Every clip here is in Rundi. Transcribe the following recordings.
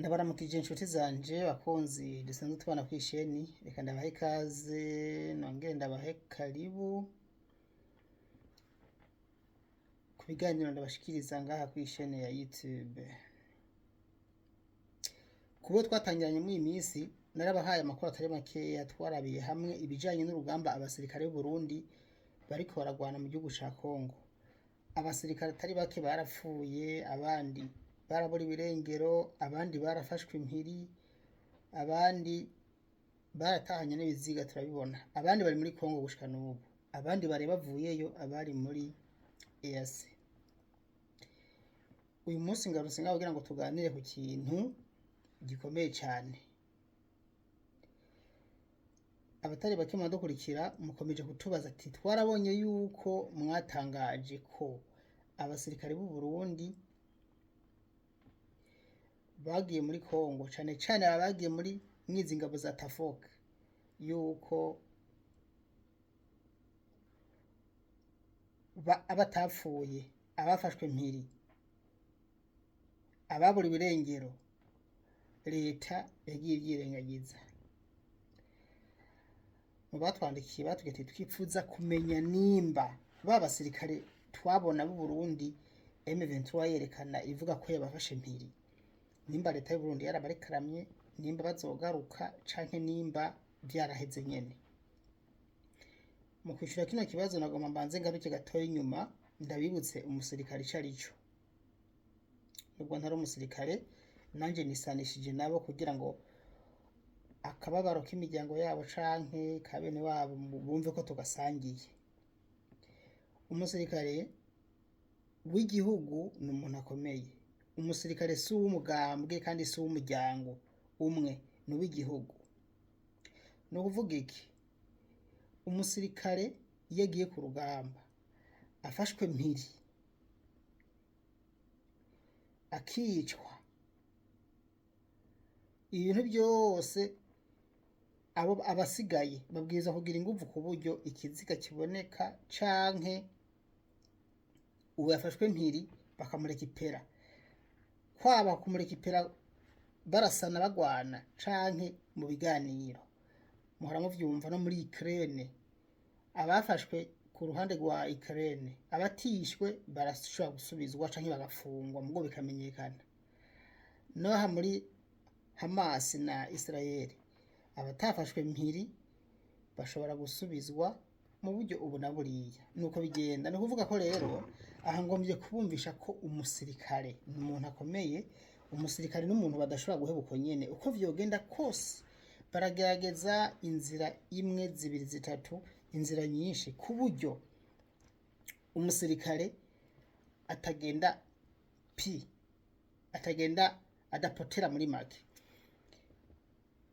Ndabaramukije inshuti zanje bakunzi dusanzwe tubana kw'isheni, reka ndabahe ikaze nongere ndabahe karibu ku biganiro ndabashikiriza ngaha kw'isheni ya YouTube. Kubo twatangiranye muri iyi minsi narabahaye amakuru atari makeya, twarabiye hamwe ibijanye n'urugamba abasirikare b'u Burundi bariko baragwana mu gihugu ca Congo. Abasirikare atari bake barapfuye, abandi barabura ibirengero, abandi barafashwe impiri, abandi baratahanye n'ibiziga turabibona, abandi bari muri Congo gushika n'ubu, abandi bari bavuyeyo abari muri EAC. Uyu munsi ngarutse ngaho kugira ngo tuganire ku kintu gikomeye cane. Abatari bake muradukurikira mukomeje kutubaza ati twarabonye yuko mwatangaje ko abasirikare b'u Burundi bagiye muri Congo, cane cane aba bagiye muri mwizi ngabo za TAFOC, yuko abatapfuye, abafashwe mpiri, ababura ibirengero, leta yagiye ivyirengagiza. Mu batwandikiye batubwiye ati twipfuza kumenya nimba ba basirikare twabona b'u Burundi M23 yerekana ivuga ko yabafashe mpiri, nimba leta y'u Burundi yarabarekaramye, nimba bazogaruka canke nimba vyaraheze nyene. Mu kwishura kino kibazo nagomba mbanze ngaruke gatoya inyuma ndabibutse umusirikare ico arico. Nubwo ntari umusirikare, nanje nisanishije nabo kugira ngo akababaro k'imiryango yabo canke ka bene wabo bumve ko tugasangiye. Umusirikare w'igihugu ni umuntu akomeye. Umusirikare si uw'umugambwe kandi si uw'umuryango umwe, ni uw'igihugu. Ni ukuvuga iki? Umusirikare iyo agiye ku rugamba afashwe mpiri akicwa, ibintu byose abo abasigaye babwirizwa kugira inguvu ku buryo ikiziga kiboneka canke uwo yafashwe mpiri bakamurekipera, kwaba kumurekipera barasana bagwana canke mu biganiro. Muhora muvyumva no muri Ukraine, abafashwe ku ruhande rwa Ukraine abatishwe barashobora gusubizwa canke bagafungwa mugo bikamenyekana. Noha muri Hamas na Israel abatafashwe mpiri bashobora gusubizwa mu buryo ubu na buriya. Nuko bigenda. Ni ukuvuga ko rero aha ngombye kubumvisha ko umusirikare ni umuntu akomeye, umusirikare n'umuntu badashobora guheba uko nyene. Uko vyogenda kose baragerageza inzira imwe, zibiri, zitatu, inzira nyinshi ku buryo umusirikare atagenda pi, atagenda adapotera muri make.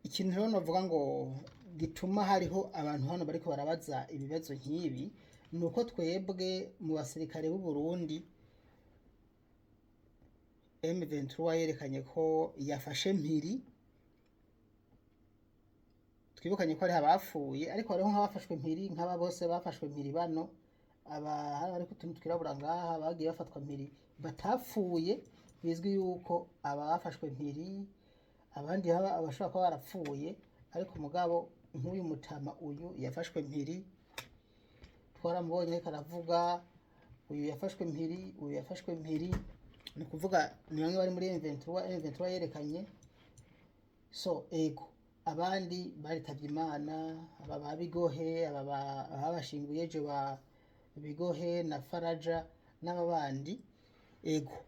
Ikintu rero novuga ngo gituma hariho abantu hano bariko barabaza ibibazo nk'ibi ni uko twebwe mu basirikare b'u Burundi M23 yerekanye ko yafashe mpiri, twibukanye ko hariho abapfuye, ariko hariho nk'abafashwe mpiri, nk'aba bose bafashwe mpiri bano, aba hariko utuntu twirabura ngaha bagiye bafatwa mpiri batapfuye, bizwi yuko aba bafashwe mpiri, abandi haba abashobora kuba barapfuye, ariko mugabo nk'uyu mutama uyu yafashwe mpiri, twaramubonye ariko aravuga, uyu yafashwe mpiri, uyu yafashwe mpiri, ni ukuvuga ni bamwe bari muri M23, M23 yerekanye so ego, abandi baritavye Imana, aba ba Bigohe, aba abashinguye ejo ba Bigohe na Faraja n'aba bandi ego.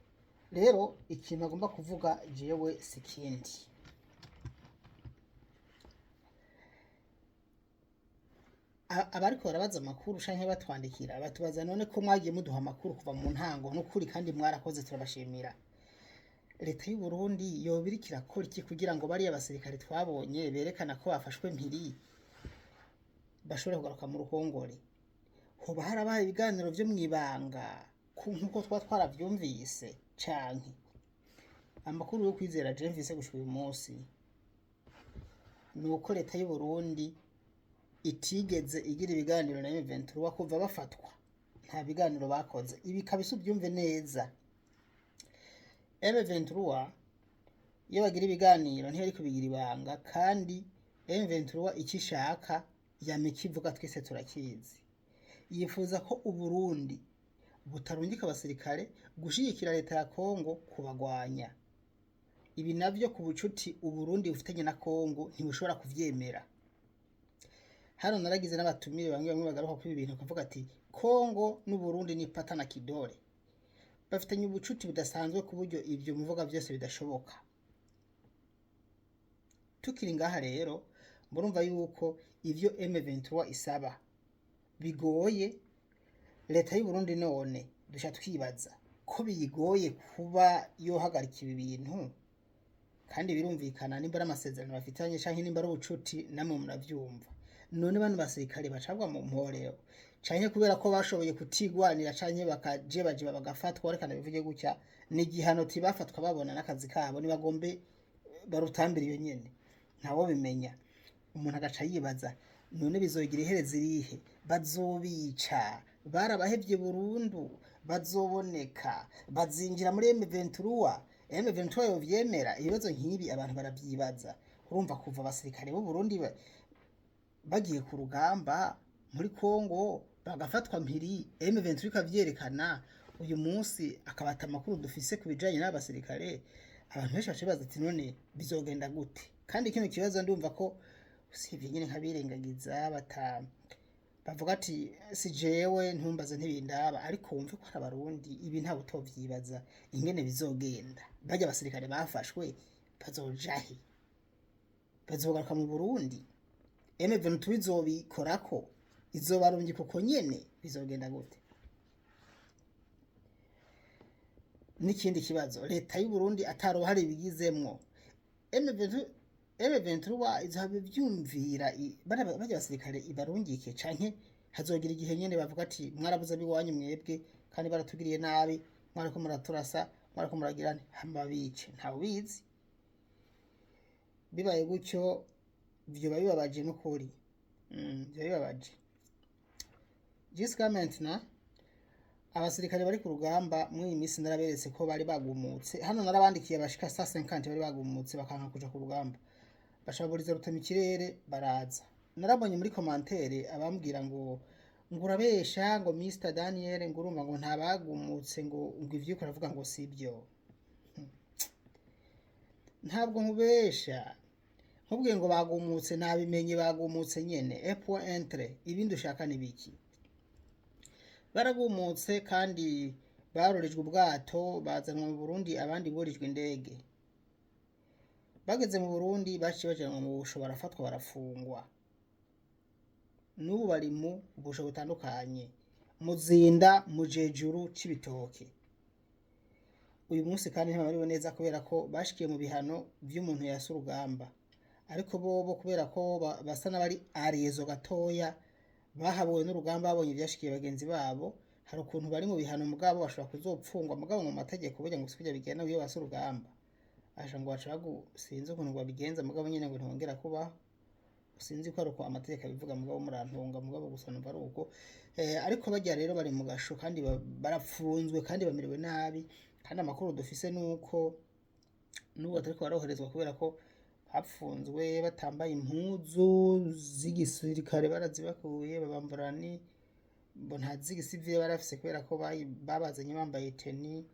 Rero ikintu agomba kuvuga jewe sikindi. Abariko barabaza amakuru canke batwandikira batubaza none ko mwagiye muduha amakuru kuva mu ntango n'ukuri kandi mwarakoze turabashimira. Leta y'u Burundi yoba iriko irakora iki kugira ngo bariya basirikare twabonye berekana ko bafashwe mpiri bashobore kugaruka mu ruhongore? Hoba harabaye ibiganiro vyo mw'ibanga nkuko twa twaravyumvise canke? Amakuru yo kwizera je mvise gushika uyu munsi ni uko leta y'u Burundi itigeze igira ibiganiro na M23 kuva bafatwa, nta biganiro bakoze. Ibi kabisa ubyumve neza. M23 Iyo bagira ibiganiro ntiyari kubigira ibanga, kandi M23 icyo ishaka yama ikivuga, twese turakizi. Yifuza ko Uburundi butarungika abasirikare gushigikira leta ya Kongo kubagwanya. Ibi navyo, ku bucuti Uburundi bufitanye na Kongo, ntibushobora kuvyemera. Hano naragize n'abatumire bamwe bamwe bagaruka kuri ibi bintu, bakavuga ati Kongo n'Uburundi ni pata na kidole, bafitanye ubucuti budasanzwe ku buryo ibyo muvuga byose bidashoboka. Tukiri ngaha rero, murumva yuko ivyo M23 isaba bigoye leta y'u Burundi. None duca twibaza ko biyigoye kuba yohagarika ibi bintu, kandi birumvikana nimba ari amasezerano bafitanye canke nimba ari ubucuti, namwe muravyumva. None bano basirikare bacabwa mu mporero, canke kubera ko bashoboye kutigwanira, canke bakajebajeba bagafatwa, reka ndabivuge gutya, ni igihano tibafatwa babona n'akazi kabo, nibagombe barutambira iyo nyene, ntawo bimenya. Umuntu agaca yibaza: none bizogira iherezo irihe? Bazobica barabahevye burundu? Bazoboneka bazinjira muri M23? M23 yovyemera? Ibibazo nk'ibi abantu baravyibaza. Urumva, kuva abasirikare b'u Burundi bagiye ku rugamba muri Kongo bagafatwa mpiri, M23 ikavyerekana, uyu munsi akabata amakuru dufise ku bijanye n'abasirikare, abantu benshi baca bibaza ati: none bizogenda gute? Kandi kino kibazo ndumva ko usibye nyine nk'abirengagiza bata bavuga ati si jewe, ntumbaze, ntibindaba, ariko wumve ko ari Abarundi, ibi ntawe utovyibaza ingene bizogenda. Barya abasirikare bafashwe bazoja he? Bazogaruka mu Burundi? M23 izobikorako? Izobarungika uko nyene? Bizogenda gute? N'ikindi kibazo, leta y'u Burundi ataruhare ibigizemwo, M23 M23 izohava ivyumvira barya basirikare ibarungike, canke hazogira igihe nyene bavuga ati mwarabuze abiwanyu mwebwe, kandi baratugiriye nabi, mwariko muraturasa, mwariko muragira nte, hama babice? Ntawe ubizi. Bibaye gutyo vyoba bibabaje n'ukuri. Vyoba bibabaje. Jusqu'à maintenant, abasirikare bari ku rugamba muri iyi minsi naraberetse ko bari bagumutse. Hano narabandikiye abashika 150 bari bagumutse, bakanka kuja ku rugamba, bashaburiza rutema ikirere baraza. Narabonye muri commentaire abambwira ngo urabesha, ngo Mr Daniel, ngo urumva ngo ntabagumutse, ngo ivyuko aravuga ngo sibyo. Ntabwo nkubesha, nkubwiye ngo bagumutse, nabimenye, bagumutse nyene, e point entre. Ibindi ushaka ni biki? Baragumutse kandi barorijwe ubwato bazanwa mu Burundi, abandi burijwe indege. Bageze mu Burundi baciye bajanwa mu busho, barafatwa, barafungwa. N'ubu bari mu busho butandukanye, Muzinda, Mujejuru, Cibitoke. Uyu munsi kandi ntibamariwe neza kubera ko bashikiye mu bihano vy'umuntu yase urugamba, ariko bobo kubera ko basa n'abari arezo gatoya, bahabuwe n'urugamba, babonye ivyashikiye bagenzi babo, hari ukuntu bari mu bihano, mugabo bashobora kuzopfungwa. Mugabo mu mategeko burya ngo sikuja bigenda, iyo base urugamba asha ngo baca bagu, sinzi ukuntu babigenza, mugabo nyene ngo ntibongera kubaho. Sinzi ko ari uko amategeko abivuga, mugabo murantunga, mugabo gusa numva ari uko. Ariko barya rero bari mu gasho kandi barapfunzwe kandi bamerewe nabi, kandi amakuru dufise nuko n'ubu batariko baroherezwa kubera ko bapfunzwe batambaye impuzu z'igisirikare, barazibakuye babambura, ni ngo nta z'igisivile barafise, kubera ko babazanye bambaye tenue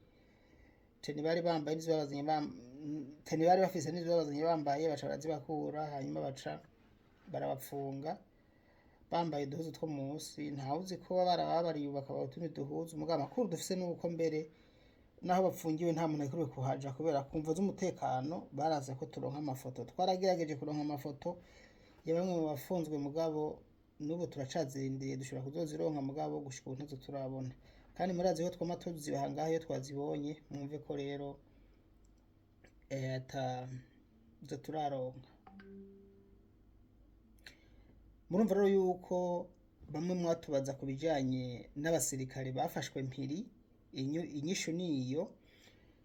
bari bambaye n'izo babazanye, tenue bari bafise n'izo babazanye bambaye, baca barazibakura, hanyuma baca barabapfunga bambaye uduhuzu two munsi. Ntawuzi ko barababariye bakabaha utundi duhuzu. Mugabo amakuru dufise nuko mbere naho bapfungiwe nta muntu arekuriwe kuhaja kubera kumvo z'umutekano. Baraze ko turonka amafoto, twaragerageje kuronka amafoto ya bamwe mu bafunzwe, mugabo n'ubu turacazirindiriye, dushobora kuzozironka, mugabo gushika ubu ntazo turabona. Kandi murazi ko twama tuzibaha ngaho iyo twazibonye. Mwumve ko rero ata zo turaronka. Murumva rero yuko bamwe mwatubaza ku bijanye n'abasirikare bafashwe mpiri, inyishu niyo: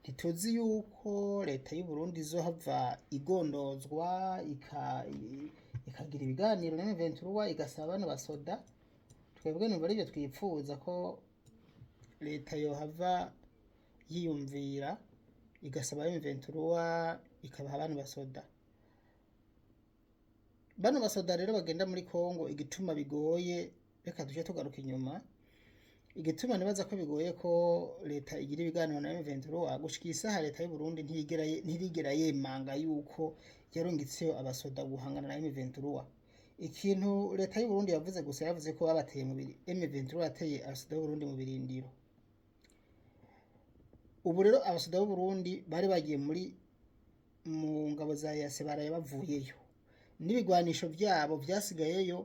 ntituzi yuko leta y'u Burundi izohava igondozwa ikagira ibiganiro na M23, igasaba bano basoda. Twebwe numva arivyo twipfuza, ko leta yohava yiyumvira igasaba M23. ikabaha bano basoda. Bano basoda rero bagenda muri Kongo, igituma bigoye, reka tuje tugaruka inyuma. Igituma nibaza ko bigoye ko leta igira ibiganiro na M23, gushika isaha leta y'u Burundi ntirigera yemanga yuko yarungitseyo abasoda guhangana na M23. Ikintu leta y'u Burundi yavuze gusa, yavuze ko babateye mu biri M23 yateye abasoda b'u Burundi mu birindiro. Ubu rero abasoda b'u Burundi bari bagiye mu ngabo za EAC baraye bavuyeyo n'ibigwanisho vyabo vyasigayeyo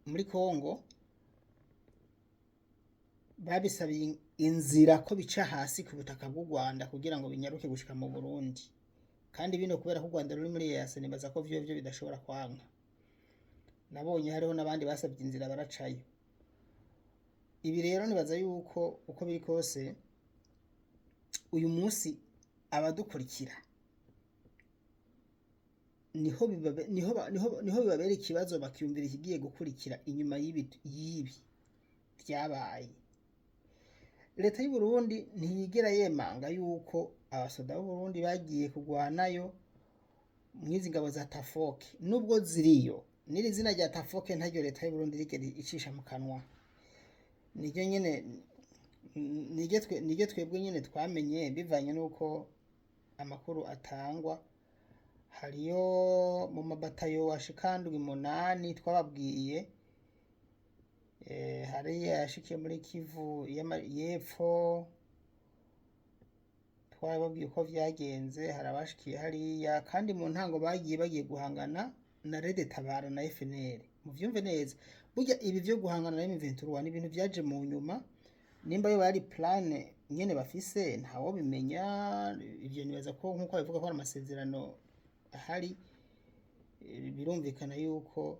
muri Kongo. Babisabiye inzira ko bica hasi ku butaka bw'u Rwanda kugira ngo binyaruke gushika mu Burundi. Kandi bino, kubera ko u Rwanda ruri muri EAC, nibaza ko vyovyo bidashobora kwanka. Nabonye hariho n'abandi basabye inzira baracayo. Ibi rero nibaza yuko uko biri kose uyu munsi abadukurikira niho bibabe, niho, ba- niho, niho bibabera ikibazo, bakiyumvira ikigiye gukurikira inyuma y'ibi vyabaye. Leta y'u Burundi ntiyigera yemanga yuko abasoda b'u Burundi bagiye kugwanayo mwizi ngabo za Tafoke, nubwo ziriyo. N'iri zina rya Tafoke ntaryo leta y'u Burundi rigera icisha mu kanwa. Niryo nyene niryo twebwe nyene twamenye bivanye n'uko amakuru atangwa. Hariyo mu mabatayo ashika ndwi, munani twababwiye. Hari yashikiye muri Kivu y'Epfo, twarababwiye uko vyagenze. Hari abashikiye hariya, kandi mu ntango bagiye guhangana na Red Tabara na FNL. Muvyumve neza, burya ibi vyo guhangana na M23 ni ibintu vyaje mu nyuma. Nimba yo bari plan nyene bafise, ntawo bimenya ivyo. Nibaza ko nkuko babivuga ko hari amasezerano ahari, birumvikana yuko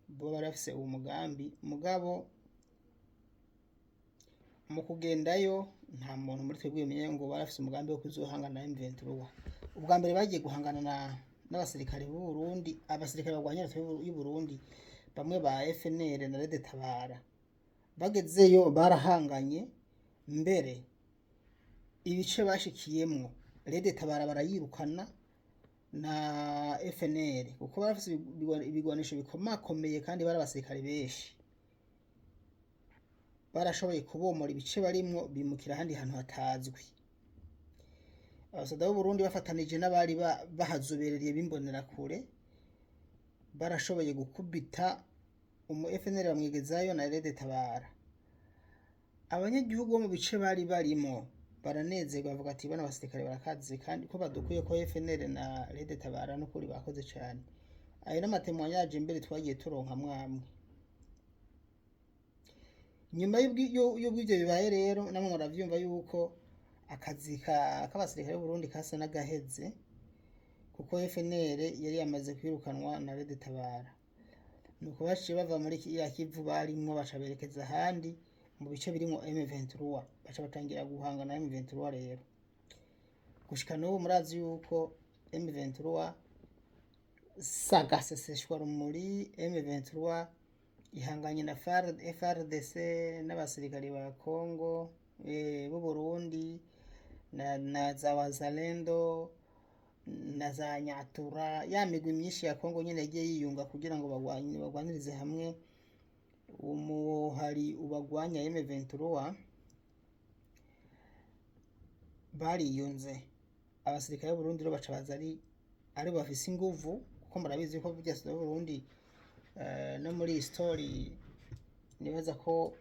bo bari bafise uwo mugambi. Mugabo mu kugendayo, nta muntu muri twebwe yomenya ngo bari bafise umugambi wo kuzohangana na M23. Ubwa mbere bagiye guhangana na n'abasirikare b'u Burundi, abasirikare barwanya leta y'u Burundi, bamwe ba FNL na Red Tabara. Bagezeyo barahanganye, mbere ibice bashikiyemwo Red Tabara barayirukana na FNL, kuko barafise ibigwanisho bikomakomeye kandi bari abasirikare benshi. Barashoboye kubomora ibice barimwo, bimukira ahandi hantu hatazwi. Abasoda b'u Burundi bafatanije n'abari bahazobereye b'imbonerakure barashoboye gukubita umu FNL, bamwigezayo na Red Tabara. Abanyagihugu bo mu bice bari barimo baranezerwa, bavuga ati: "Bano basirikare barakaze, kandi ko badukuye ko FNL na Red Tabara, n'ukuri bakoze cane." Ayo n'ama témoignages mbere twagiye turonka mwamwe. Nyuma y'ubwo ivyo bibaye rero, namwe muravyumva yuko akazi k'abasirikare b'u Burundi kasa n'agaheze, kuko FNL yari yamaze kwirukanwa na Red Tabara. Nuko baciye bava muri ya Kivu barimwo, baca berekeza ahandi mu bice birimwo M23, baca batangira guhangana na M23. Rero gushika n'ubu murazi yuko M23 sagaseseshwa rumuri. M23 ihanganye na FARDC n'abasirikare ba Congo, b'u Burundi na za Wazalendo na za Nyatura, ya migwi myinshi ya Congo nyene yagiye yiyunga kugira ngo bagwanirize hamwe umuhari ubagwanya M23. Bariyunze. Abasirikare b'u Burundi rero baca baza ari bafise inguvu, kuko murabizi ko burya b'u Burundi, no muri histoire, nibaza ko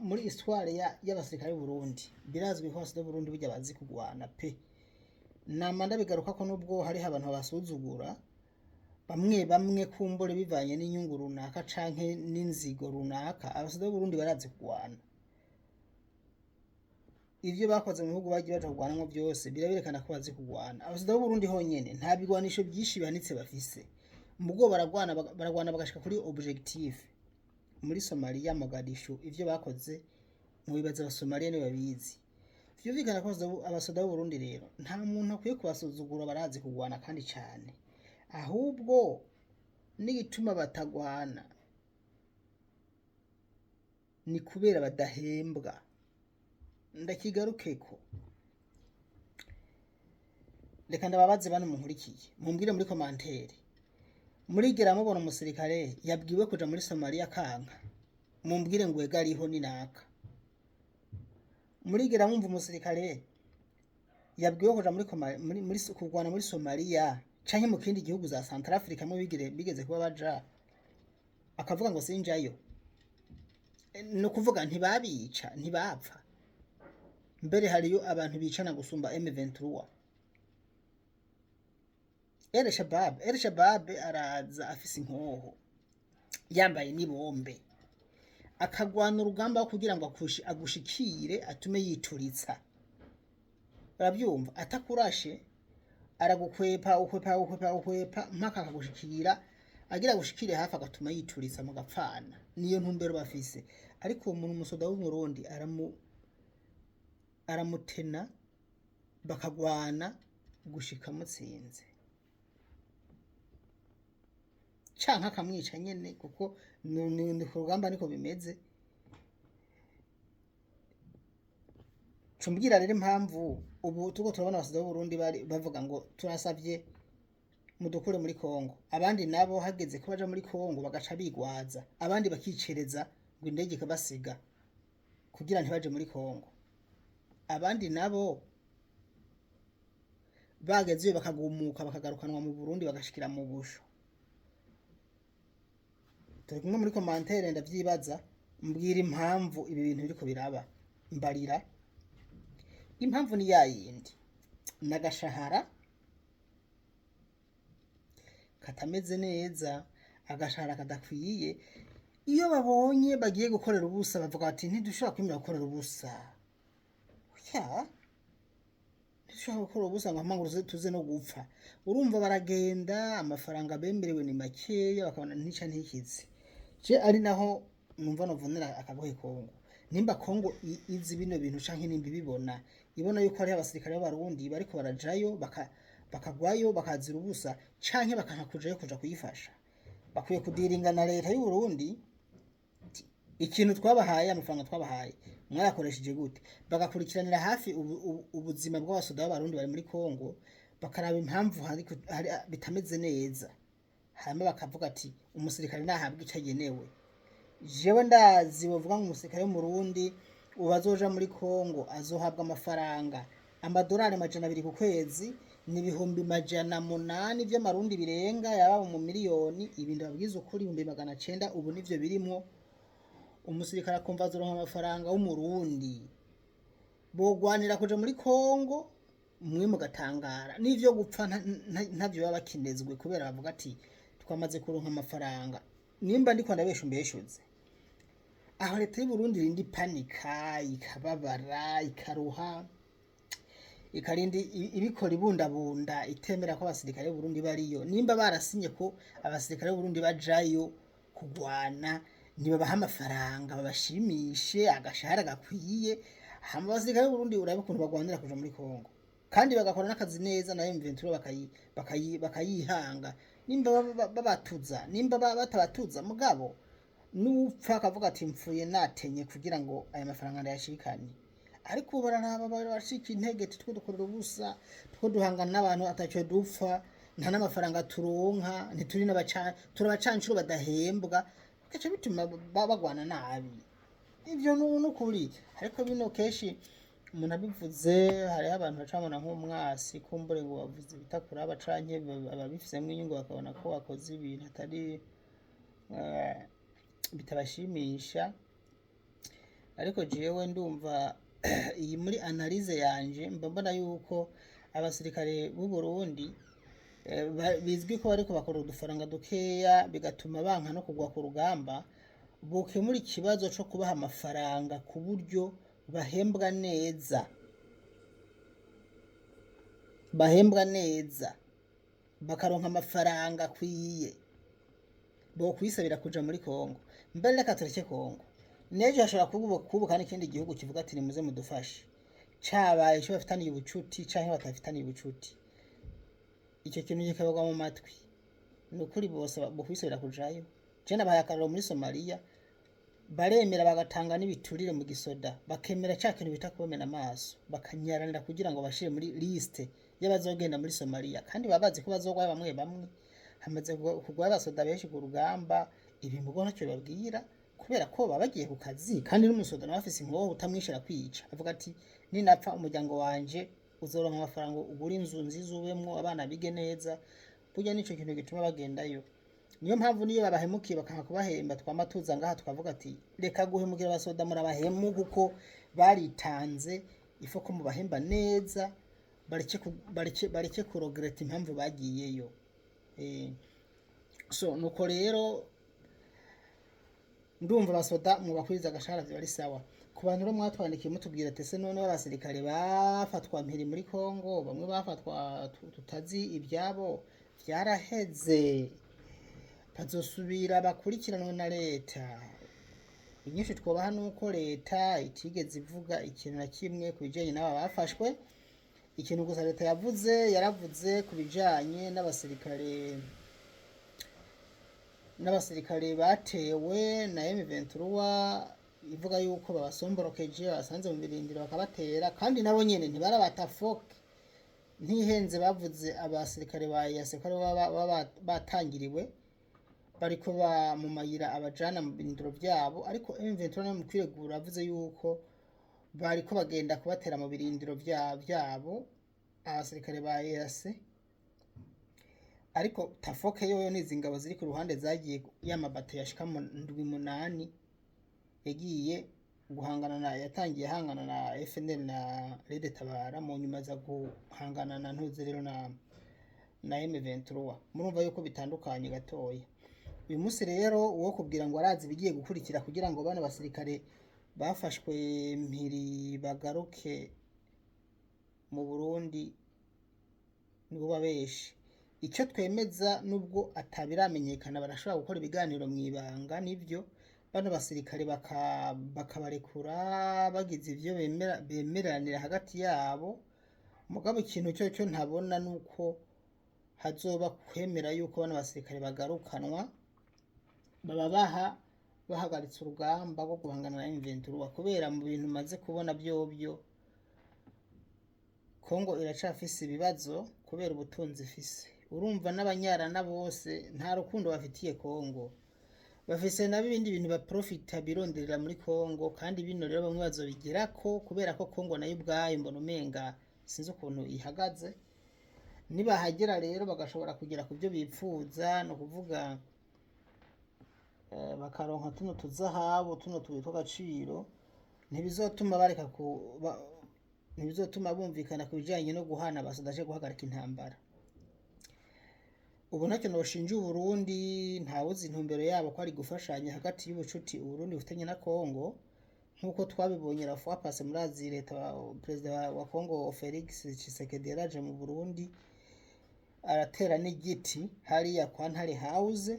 muri histoire y'abasirikare b'u Burundi birazwi ko abasirikare b'u Burundi burya bazi kugwana pe. Nama ndabigaruka ko nubwo hariho abantu babasuzugura bamwe bamwe, kumbure bivanye n'inyungu runaka canke n'inzigo runaka, abasoda b'u Burundi barazi kugwana. Ivyo bakoze mu bihugu bagiye baja kugwanamwo vyose biraberekana ko bazi kugwana. Abasoda b'u Burundi honyene nta bigwanisho vyinshi bihanitse bafise, mugo baragwana, baragwana bagashika kuri objectif. Muri Somalia, Mogadishu, ivyo bakoze mubibaza abasomaliya nibo babizi. Vyumvikana ko abasoda b'u Burundi rero nta muntu akwiye kubasuzugura, barazi kugwana kandi cane. Ahubwo n'igituma batagwana ni kubera badahembwa. Ndakigarukeko. Reka ndababaze bano munkurikiye, mumbwire muri commentaire: murigera mubona umusirikare yabwiwe kuja muri Somalia kanka? Mumbwire ngo ega ariho ni naka. Murigera mwumva umusirikare yabwiwe kuja muri, Koma- muri, muri kurwana muri Somalia canke mu kindi gihugu za Centrafrica mwe bigeze kuba baja, akavuga ngo sinjayo? Ni ukuvuga ntibabica, ntibapfa. Mbere hariyo abantu bicana gusumba M23. El Shabab, El Shabab araza afise inkoho, yambaye n'ibombe, akagwana urugamba kugira ngo agushikire, atume yituritsa. Urabyumva? Atakurashe, aragukwepa, ukwepa, ukwepa, ukwepa, mpaka akagushikira. Agira agushikire hafi, agatuma yituritsa, mugapfana. Niyo ntumbero bafise. Ariko uwo muntu, umusoda w'Umurundi, aramutena, bakagwana gushika mutsinze, canke akamwica nyene, kuko ni ku rugamba niko bimeze. Cumbwira rero impamvu ubu turiko turabona abasoda b'Uburundi bari bavuga ngo turasavye mudukure muri Kongo, abandi nabo hageze ko baja muri Kongo bagaca bigwaza, abandi bakicereza ngo indege ikabasiga kugira ntibaje muri Kongo, abandi nabo bagezeyo bakagumuka, bakagarukanwa mu Burundi, bagashikira mu busho. Turi kumwe muri commentaire, ndavyibaza. Mbwira impamvu ibi bintu biriko biraba, mbarira impamvu. Ni yayindi, n'agashahara katameze neza, agashahara kadakwiye. Iyo babonye bagiye gukorera ubusa, bavuga bati ntidushobora kwemera gukorera ubusa. Ya, ntidushobora gukora ubusa ngo mpamvu tuze no gupfa. Urumva baragenda, amafaranga bemerewe ni makeya, bakabona ntica ntikize. Je ari naho numva novunira akagohe Kongo. Nimba Kongo izi bino bintu canke nimba ibibona, ibona yuko hariho abasirikare b'Abarundi bariko barajayo, bakagwayo, bakazira ubusa, canke bakanka kujayo kuja kuyifasha, bakwiye kudiringa na leta y'u Burundi: ikintu twabahaye, amafaranga twabahaye, mwayakoresheje gute? Bagakurikiranira hafi ubuzima bw'abasoda b'Abarundi bari muri Kongo, bakaraba impamvu hari bitameze neza, hanyuma bakavuga ati umusirikare nahabwa ico agenewe. Jewe ndazi bavuga ngo umusirikare w'Umurundi ubu azoja muri Kongo azohabwa amafaranga amadolari 200 ku kwezi, ni 800,000 vy'amarundi birenga, yaba mu miliyoni. Ibi ndababwiza ukuri, 900,000 ubu nivyo birimwo. Umusirikare akumva azoronka amafaranga w'Umurundi, bogwanira kuja muri Kongo, mwe mugatangara. N'ivyo gupfa ntavyo baba bakinezwe, kubera bavuga ati twamaze kuronka amafaranga. Nimba ndiko ndabesha, umbeshuze. Aho leta y'u Burundi irinda ipanika, ikababara, ikaruha, ikarinda ibikora ibundabunda, itemera ko abasirikare b'Uburundi bariyo. Nimba barasinye ko abasirikare b'Uburundi bajayo kugwana, nibabaha amafaranga, babashimishe, agashahara gakwiye, hama abasirikare b'Uburundi urabe ukuntu bagwanira kuja muri Kongo, kandi bagakora n'akazi neza, na M23 bakayihanga. Nimba babatuza, nimba batabatuza, mugabo n'upfa akavuga ati mpfuye natenye kugira ngo aya mafaranga ndayashikane. Ariko ubu bararaba, baracika intege, two dukorera ubusa, two duhangana n'abantu ataco dupfa, nta n'amafaranga turonka, ntituri n'abaca, turi abacancuro badahembwa, bigaca bituma bagwana nabi. Ivyo nukuri. Ariko bino kenshi umuntu abivuze, hariho abantu baca babona nk'umwasi, kumbure ngo bavuze ibitakuraba, canke ababifisemwo inyungu bakabona ko wakoze ibintu atari bitabashimisha. Ariko jewe ndumva iyi muri analyse yanje, mba mbona yuko abasirikare b'u Burundi bizwi ko bariko bakora udufaranga dukeya, bigatuma banka no kugwa ku rugamba. Bokemura ikibazo co kubaha amafaranga ku buryo bahembwa neza, bahembwa neza, bakaronka amafaranga akwiye, bokwisabira kuja muri Kongo. Mbere reka tureke Kongo, n'ejo hashobora kubuka n'ikindi gihugu kivuga ati nimuze mudufashe, cabaye ico bafitaniye ubucuti canke batafitaniye ubucuti, ico kintu kikabagwa mu matwi. Ni ukuri bose bokwisabira kujayo. Je nabahaye akarorero muri Somaliya. Baremera bagatanga n'ibiturire mu gisoda, bakemera ca kintu bita kubamena amaso, bakanyaranira kugira ngo bashire muri liste y'abazogenda muri Somalia, kandi baba bazi ko bazogwayo bamwe bamwe. Hamaze kugwayo abasoda benshi ku rugamba. Ibi mugo ntacyo bibabwira kubera ko baba bagiye ku kazi, kandi n'umusoda nawe afise inkoho, utamwishira kwica avuga ati: "Ninapfa umuryango wanje uzoronka amafaranga ugura inzu nziza ubemwo, abana bige neza." Burya nico kintu gituma bagendayo. Niyo mpamvu niyo babahemukiye bakanka kubahemba, twama tuza ngaha tukavuga ati: "Reka guhemukira abasoda, murabahemu, kuko baritanze. Ifo ko mubahemba neza, bareke kuregretta impamvu bagiyeyo." So nuko rero ndumva abasoda mubakwiza agashahara vyoba ari sawa. Ku bantu rero mwatwandikiye mutubwira ati: "Ese none b'abasirikare bafatwa mpiri muri Kongo, bamwe bafatwa tutazi ibyabo, vyaraheze, bazosubira bakurikiranwe na leta?" Inyinshi twobaha nuko leta itigeze ivuga ikintu na kimwe ku bijanye n'aba bafashwe. Ikintu gusa leta yavuze, yaravuze ku bijanye n'abasirikare batewe na M23, ivuga yuko babasomborokeje, babasanze mu birindiro bakabatera, kandi nabo nyene ntibarabatafoke. Ntihenze, bavuze abasirikare ba EAC ko aribo baba batangiriwe, bariko ba mu mayira abajana mu birindiro vyabo, ariko M23 nayo mu kwiregura yavuze yuko bariko bagenda kubatera mu birindiro vyabo, abasirikare ba EAC. Ariko tafoke yoyo nizi ngabo ziri ku ruhande zagiye, y'amabato yashika mu ndwi munani yagiye guhangana na, yatangiye ahangana na FNL na Red Tabara, mu nyuma aza guhangana na ntuze rero na M23. Murumva yuko bitandukanye gatoya. Uyu munsi rero uwo kubwira ngo arazi ibigiye gukurikira kugira ngo bano basirikare bafashwe mpiri bagaruke mu Burundi nibo babeshi. Icyo twemeza, nubwo atabiramenyekana, barashobora gukora ibiganiro mu ibanga, nibyo, bano basirikare bakabarekura bagize ivyo bemeranira hagati yabo. Mugabo ikintu cyo cyo ntabona nuko hazoba kwemera yuko bano basirikare bagarukanwa, baba baha bahagaritse urugamba rwo guhangana na M23, kubera mu bintu maze kubona byobyo, Kongo iracafise ibibazo kubera ubutunzi ifise. Urumva n'abanyarana bose nta rukundo bafitiye Kongo, bafise nabo ibindi bintu baprofita bironderera muri Kongo. Kandi bino rero bamwe bazobigirako kubera ko Kongo nayo ubwayo mbona umenga sinzi ukuntu ihagaze. Nibahagera rero bagashobora kugera ku byo bipfuza, ni ukuvuga bakaronka tuno tuzahabu, tuno tubuye tw'agaciro, ntibizotuma bareka ku ntibizotuma bumvikana ku bijanye no guhana abasoda canke guhagarika intambara. Ubu ntacyo noshinja Uburundi, ntawuzi intumbero yabo ko ari gufashanya hagati y'ubucuti Uburundi bufitanye na Kongo, nk'uko twabibonye la fois passée. Murazi leta, perezida wa Kongo Felix Tshisekedi yaraje mu Burundi, aratera n'igiti hariya kwa Ntare House,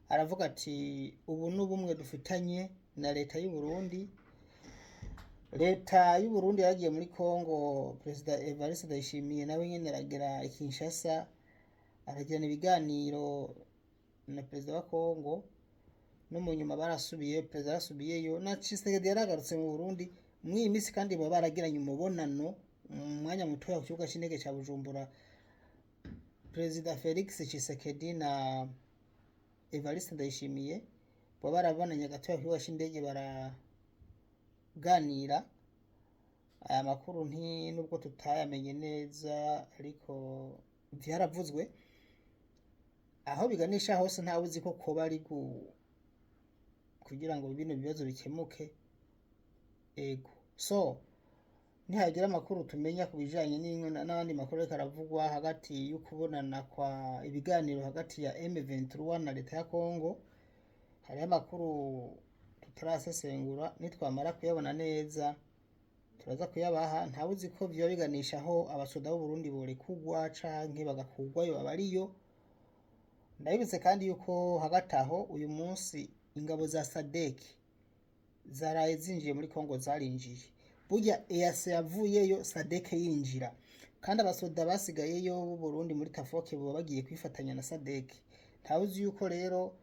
aravuga ati: "Ubu n'ubumwe dufitanye na leta y'u Burundi." Leta y'u Burundi yaragiye muri Kongo, perezida Evariste Ndayishimiye nawe nyene aragera i Kinshasa, aragirana ibiganiro na perezida wa Kongo, no mu nyuma barasubiye, perezida yarasubiyeyo, na Tshisekedi yaragarutse mu Burundi muri iyi minsi, kandi baba baragiranye umubonano mu mwanya mutoya ku kibuga c'indege ca Bujumbura, perezida Felix Tshisekedi na Evariste Ndayishimiye baba barabonanye gatoya ku kibuga c'indege, baraganira. Aya makuru nti nubwo tutayamenye neza, ariko vyaravuzwe. Aho biganisha hose ntawe uzi ko koba ari kugira ngo bino bibazo bikemuke. Ego, so nihagira amakuru tumenya ku bijanye n'abandi makuru ariko aravugwa hagati y'ukubonana kwa ibiganiro hagati ya M23 na leta ya Congo, hariho amakuru tutarasesengura. Nitwamara kuyabona neza turaza kuyabaha. Ntawe uzi ko vyoba biganisha aho abasoda b'Uburundi borekurwa canke bagakurwayo abariyo. Ndabibutse kandi yuko hagati aho uyu munsi ingabo za SADC zaraye zinjiye muri Congo. Zarinjiye burya EAC yavuyeyo, SADC yinjira, kandi abasoda basigayeyo b'u Burundi muri Tafoke boba bagiye kwifatanya na SADC. Ntawe uzi yuko rero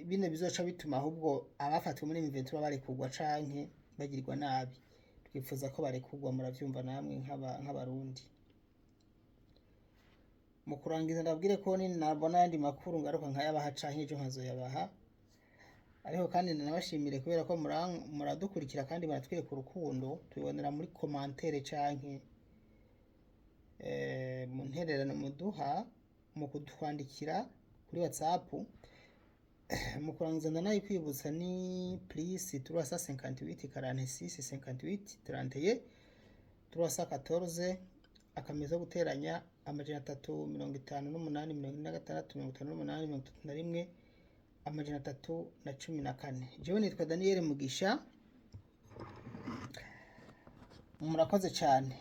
Bino bizoca bituma ahubwo abafatiwe muri M23 barekurwa canke bagirwa nabi. Twifuza ko barekurwa, muravyumva namwe nk'abarundi. Mu kurangiza, ndabwire ko nabona ayandi makuru ngaruka nkayabaha canke ejo nkazoyabaha. Ariko kandi ndanabashimire kubera ko muradukurikira kandi muratwereka urukundo, tubibonera muri commentaire canke mu ntererano muduha mu kutwandikira kuri WhatsApp. Mu kurangiza, ndanayikwibutsa, ni plus 358 46 58 31 314, akamenyetso ko guteranya 358 46 58 31 314. Jewe nitwa Daniel Mugisha, murakoze cyane.